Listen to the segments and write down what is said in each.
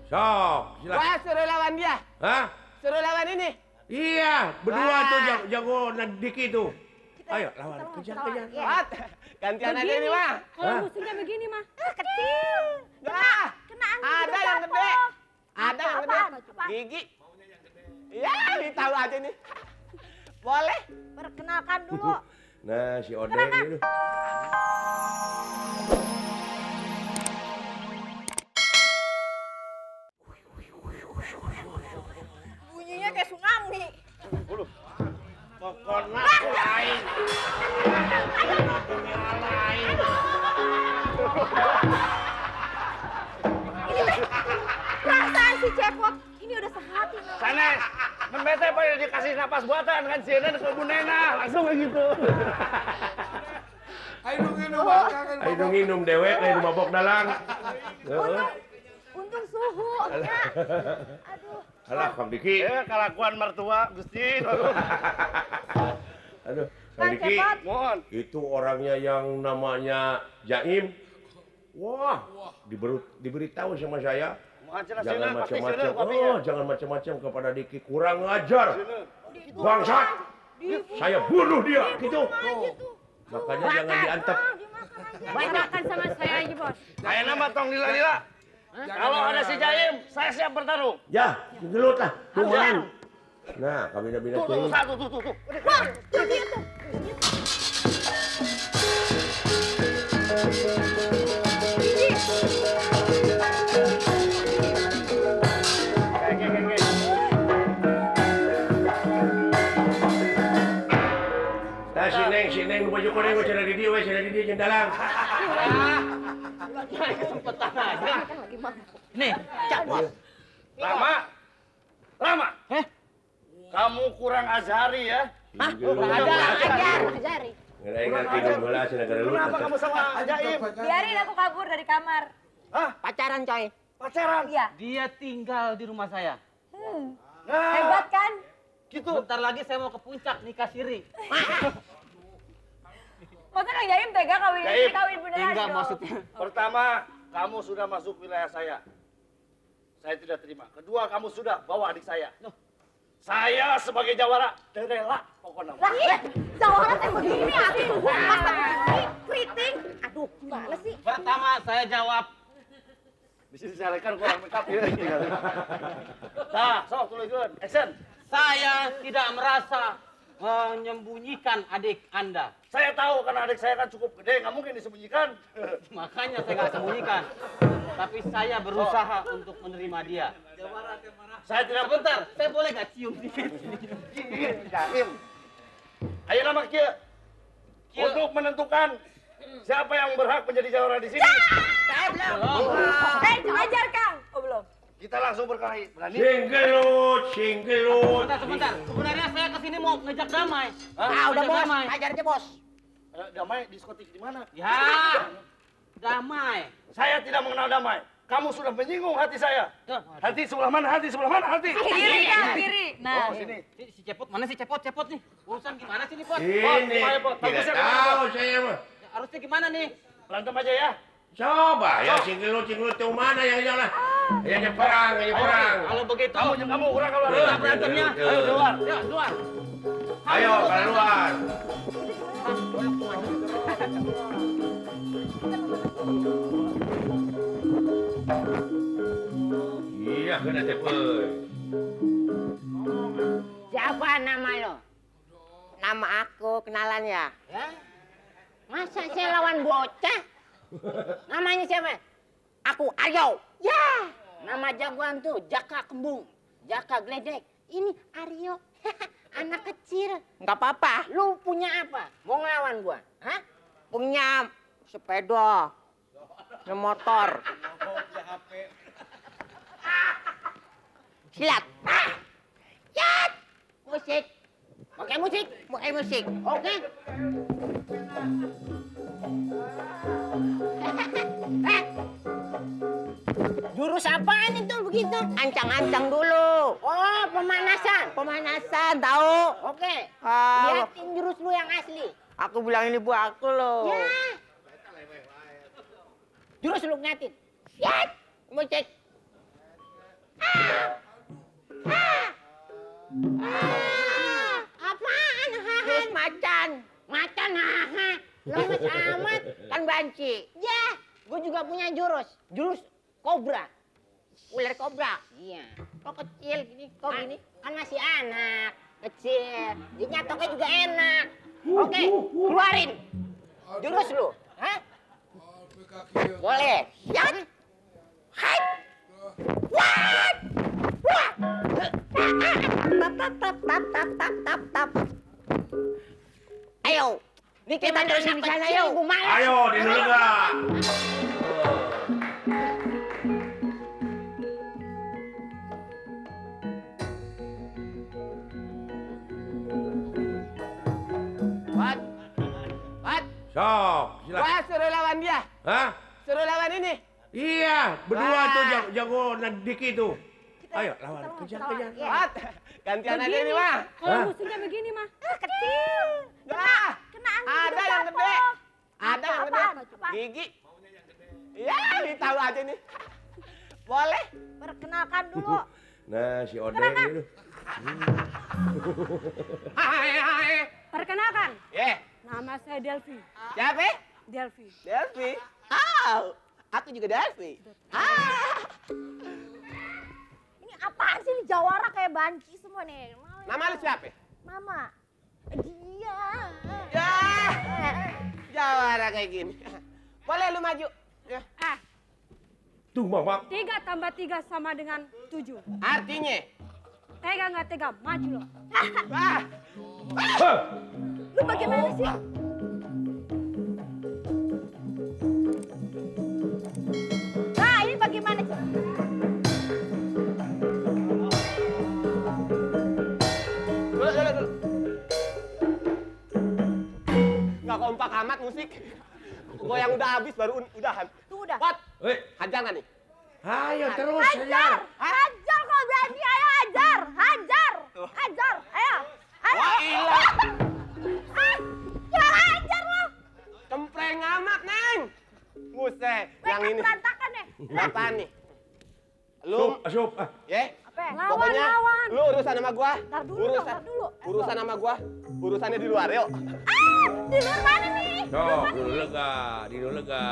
Sok, silakan. Wah, suruh lawan dia. Hah? Suruh lawan ini. Iya, berdua Wah. tuh jago Diki tuh. Ayo, lawan. Kejar. Wat, gantian aja ini mah. Kalau Hah? musiknya begini mah. Kecil. Nah, Kena angin ada juga yang gede. jatuh. Ada yang gede. Apa? Gigi. Iya, ini tahu aja nih. Boleh? Perkenalkan dulu. Nah, si Odeng itu. Bunyinya kayak tsunami. Pokoknya lain. Ini teh perasaan si Cepot. Ini udah sehati. Sanes, membete pada dikasih napas buatan kan si Enen ke Bu Nena, langsung kayak gitu. Ayo nginum dewek, ayo mabok dalang. Untung suhu. Ya. Aduh. Alah, Kang Diki. Kelakuan mertua Gusti. Aduh, Kang Kang Diki. Cepot. Mohon. Itu orangnya yang namanya Jaim. Wah, diberitahu sama saya. Mohon cenah Jangan sieuna, kopi macam-macam. sieuna, kopinya. Oh, jangan macam-macam kepada Diki. Kurang ajar. Sieuna. Bangsat. Saya bunuh dia, gitu. Makanya jangan diantep. Banyakan sama saya aja, Bos. Ayo nama tong lila-lila. Kalau ada si Jaim, saya siap bertarung. Ya, gelut lah. Cuman. Nah, kami udah bina Tuh, satu, tuh. Wah, tuh dia tuh. Si Neng, lu baju kuning, cina di dia, jendalang. Kesempatan aja. Nih, Cak Bos. Lama. Kamu kurang azhari ya? Hah? Ajari. Nggak tidur bola, cina gara lu. Kenapa kamu sama Jaim? Biarin aku kabur dari kamar. Hah? Pacaran, coy. Pacaran? Iya. Dia tinggal di rumah saya. Nah, Hebat kan? gitu. Bentar lagi saya mau ke puncak nikah siri. Masa Kang Jaim tega kawin Jaim. kawin beneran Enggak dong? maksudnya. Pertama, kamu sudah masuk wilayah saya. Saya tidak terima. Kedua, kamu sudah bawa adik saya. Saya sebagai jawara, terela pokoknya. Lah, jawara teh begini atuh. Masa begini keriting. Aduh, gimana sih? Pertama saya jawab. Bisa disarankan kurang make up ya. Nah, sok tuliskan. Action. Saya tidak merasa menyembunyikan adik Anda. Saya tahu karena adik saya kan cukup gede, nggak mungkin disembunyikan. Makanya saya nggak sembunyikan. Tapi saya berusaha untuk menerima dia. Saya tidak Sebentar, saya boleh nggak cium dikit? Jaim. Ayo nama Kia. Untuk menentukan siapa yang berhak menjadi jawara di sini. Ajar Kang. Oh, belum. Kita langsung berkelahi. Berani? Singgelut. Sebentar. Sebenarnya saya kesini mau ngejak damai. Udah, Ngejak Bos. damai. Ajar aja, Bos. Damai diskotik di mana? Ya, damai. Saya tidak mengenal damai. Kamu sudah menyinggung hati saya. Hati sebelah mana? Hati sebelah mana? Hati. Kiri Kang, kiri. Nah, Oh, sini. Si Cepot, mana si Cepot nih? Urusan gimana sih nih, Pot? Ini Pot. tidak Bagusnya tahu saya mah. Harusnya gimana nih? Berantem aja ya. Coba ya singgelut tuh mana yang jalan? Ya perang. Kalau begitu, Kamu kurang keluar. Iya, berantemnya. iya. Ayo keluar. Ya, keluar. Ayo keluar. Iya, kena cepet. Siapa nama lo? Nama aku, kenalan ya? Masa saya lawan bocah? Namanya siapa? Aku Aryo. Ya. Nama jagoan tuh Jaka Kembung, Jaka Gledek. Ini Aryo. Anak kecil. Enggak apa-apa. Lu punya apa? Mau ngelawan gua? Hah? Punya sepeda. Punya motor. Silat. Silat. Musik. Pakai musik. Oke. Jurus apaan itu begitu? Ancang-ancang dulu. Oh, pemanasan, tahu? Oke. Lihatin jurus lu yang asli. Aku bilang ini buat aku loh. Ya. Jurus lu ngatin. Siap. Musik. Apaan? Jurus macan. Macan, haha. Lemes amat. Kan banci. Ya, gue juga punya jurus. Jurus kobra. Ular kobra. Iya. Kok kecil gini, kok gini? Kan masih anak. Kecil. Nyatoknya juga enak. Oke, keluarin. Jurus lu. Hah? Boleh. Siap. Hai. What? Wah. Tap. Ayo. Ini kita dari sana yuk. Ayo, dinulega. Wat, Sok, silakan. gua suruh lawan dia. Hah? Suruh lawan ini. Iya, berdua Wah. tuh jago Diki tuh. Ayo, lawan. Kejar. Wat, gantian aja ini mah. Kalau Hah? musuhnya begini mah. Kecil. Dah. Kena angin Ada juga yang jatuh. gede. Ada yang gede. Apaan? Gigi. Ya, ditahu aja nih. Boleh. Perkenalkan dulu. Nah, si Odeng itu. Hai. Perkenalkan. Ye, Nama saya Delvi. siapa? Delvi. Delvi. Aku juga Delvi. Ini apaan sih? Ini jawara kayak banci semua nih. Nama lu siapa? Mama. Dia. Ya, jawara kayak gini. Boleh lu maju. Ya. Tuh, Mama. 3 tambah 3 sama dengan 7. Artinya? Tega nggak tega? Maju loh. Wah, Hah? Lu bagaimana sih? Nah, ini bagaimana sih? dulu. Nggak kompak amat musik. Goyang udah habis baru udahan. Tuh udah. Wat, Hei, hajar nggak nih? ayo terus Hajar! saja. Hajar kalau berani, ayo hajar! Hajar! Hajar! Ayo! Ayo! Wah, ilah. Ya hajar lo! Cempreng amat, Neng. Buset, yang ini. Berantakan deh. Apaan nih? Lu, Asup. ye? Apa? Pokoknya Lawan! lu urusan sama gua. Ntar dulu dong, ntar dulu. Urusan sama gua. Urusannya di luar, yuk. Di luar mana nih? Sok, dulu lega.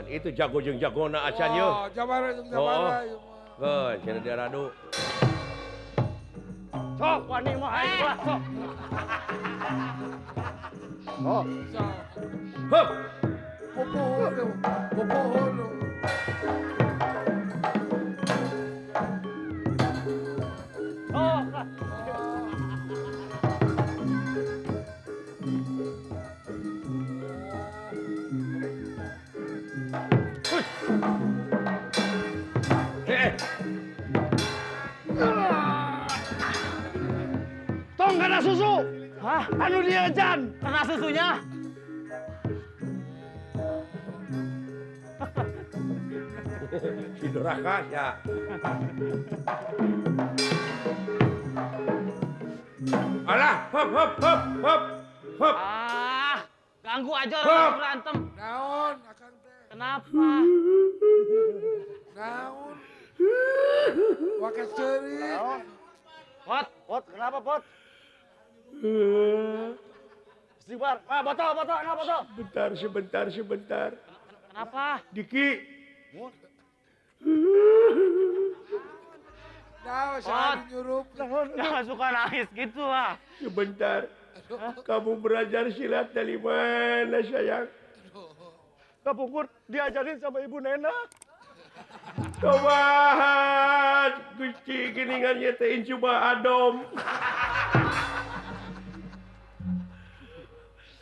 Itu jago jeung jagona acan yeuh. Oh, jabara jeung jabara. ieu mah. Cenah dia radu. Sok, wani mah ayo lah, sok. Oh, Sa- Hup. Popohon. tong kada susu. Hah? Anu dia Jan. Kena susunya. Si Doraka ya. Alah, hop. Ganggu aja Hop. orang berantem. Naon akang teh? Kenapa? Naon? Waket ceuri. Pot, kenapa pot? Istighfar. Botol, nah botol. Sebentar. Kenapa? Diki. Naon saya nyurup. Jangan suka nangis gitu ah. Sebentar. Kamu belajar silat dari mana, sayang? Kapukur diajarin sama Ibu Nena. Coba Gusti geningan nyetain coba adom.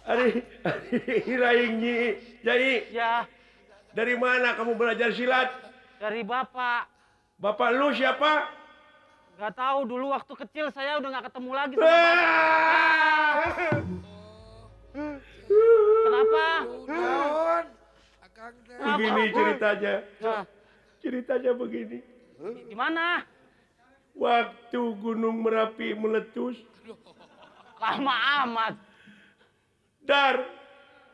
Ari Raing Nyi. Jadi, Ya, dari mana kamu belajar silat? dari bapak. Bapak lu siapa? Gak tahu dulu waktu kecil saya udah gak ketemu lagi sama bapak. Kenapa? Naon? Akang teh. Begini ceritanya. Nah, Ceritanya begini. gimana? Waktu Gunung Merapi meletus, Lama amat. Dar,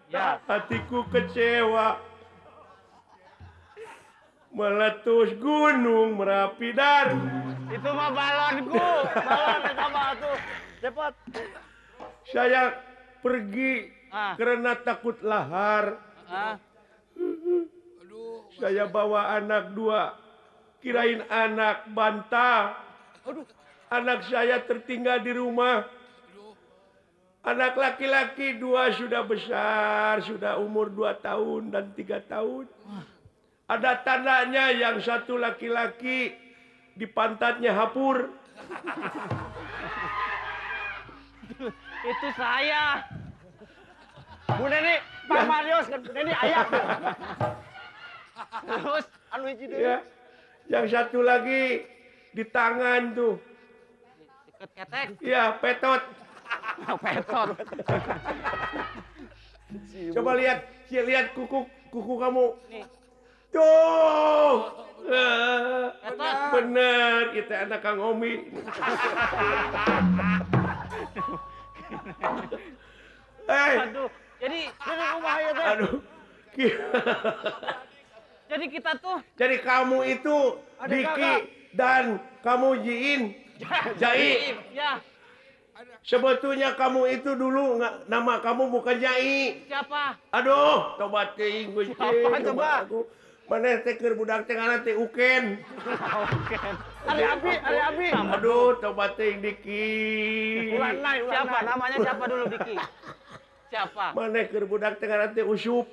Ya. hatiku kecewa. meletus gunung Merapi dan Itu mah balonku. Balon eta mah atuh. Cepet. saya pergi karena takut lahar. Saya bawa anak 2, kirain anak bantah. Anak saya tertinggal di rumah. Anak laki-laki 2 sudah besar, sudah umur 2 tahun dan 3 tahun. Ada tandanya yang satu laki-laki di pantatnya hapur. Itu saya. Bu Neni, Pak Marius kan Bu Neni ayah. Terus anu hiji deui. Ya. Yang satu lagi di tangan tuh. Deket ketek. Ya, petot. Petot. Coba lihat kuku kamu. Tuh. Bener, kita anak Kang Omi. Aduh, jadi Aduh. jadi kita tuh Jadi kamu itu Diki dan kamu Jiin. Jai. ya Sebetulnya kamu itu dulu nama kamu bukan Jai. siapa? Aduh, coba teuing Gusti. Coba. Mana teh keur budak teh ngaran teh Uken. Ari Abi. Aduh, coba teuing Diki. Siapa namanya siapa dulu Diki? Siapa? Mana keur budak teh ngaran teh Usup.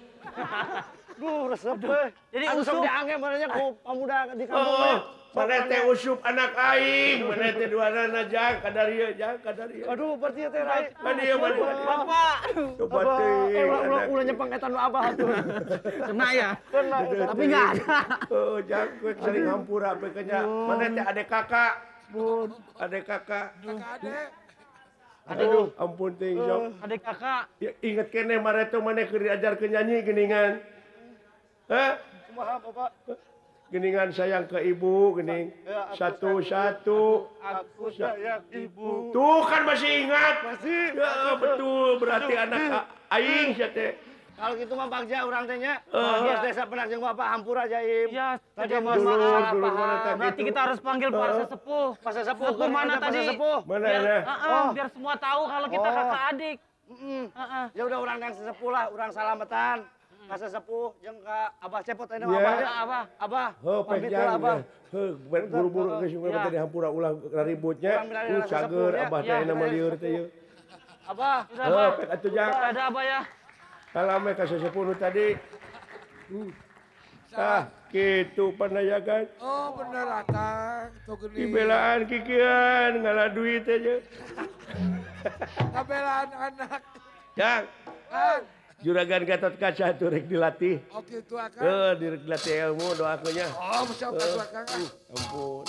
Duh, resep we. Jadi Anu sok Usup. diangge manehnya ku pamuda di kampung we. Oh, mana teh Usup anak aing, mana teh duanana jang kadarieu. Aduh, berarti teh rai. Madieu. Bapak. Coba teuing. Ulah nyepang eta nu abah atuh. Kena ya? Kena eta. Tapi nggak ada. Oh, jang kuek sering hampura we kenya. Mana teh adek kakak. Adek kakak. Kakak-adek. Aduh, ampun teuing sok. Adik kakak. Ya, inget kene mareto mana keur diajarkeun nyanyi geuningan. Hah? Kumaha Bapak? Geningan sayang ke ibu, gening. Satu-satu. Aku sayang ibu. Tuh kan masih ingat. Masih. Ya, betul, berarti anak aing sia teh. Kalau gitu mah bagja urang teh nya. Geus desa penak jeung Bapak hampura jaim. Ya, Tadi jadi mohon mohon maaf. maaf. dulu mana tadi Berarti itu? kita harus panggil Pak Sesepuh. Pas sesepuh Sesepuh mana tadi? Sesepuh. Mana Biar, ya? biar semua tahu kalau kita Oh. kakak adik. Ya udah urang yang sesepuh lah, urang salametan. Ka sesepuh jeung ka Abah Cepot teh Ya. Abah. Abah. Heuh, pamit pek heula, Abah. jang. Heuh, buru-buru geus Ya. tadi hampura ulah ributnya. Urang bilangin Ku anak cager sesepuh, ya. abah teh Ya. ayeuna mah lieur teh yeuh. Abah. Sudah, Heuh, Pak. pek atuh jang. Ada apa ya? Kalame ka sesepuh nu tadi. Kitu panayagan. Oh bener Akang. Tuh gini. Dibelaan kikian ngalah duit aja. Kabelaan anak. Jang, Kang. juragan Gatot Kaca tuh rek dilatih. Oke itu Akang. Direk dilatih ilmu doakunya. Oh masya Allah tuh Akang. Ampun.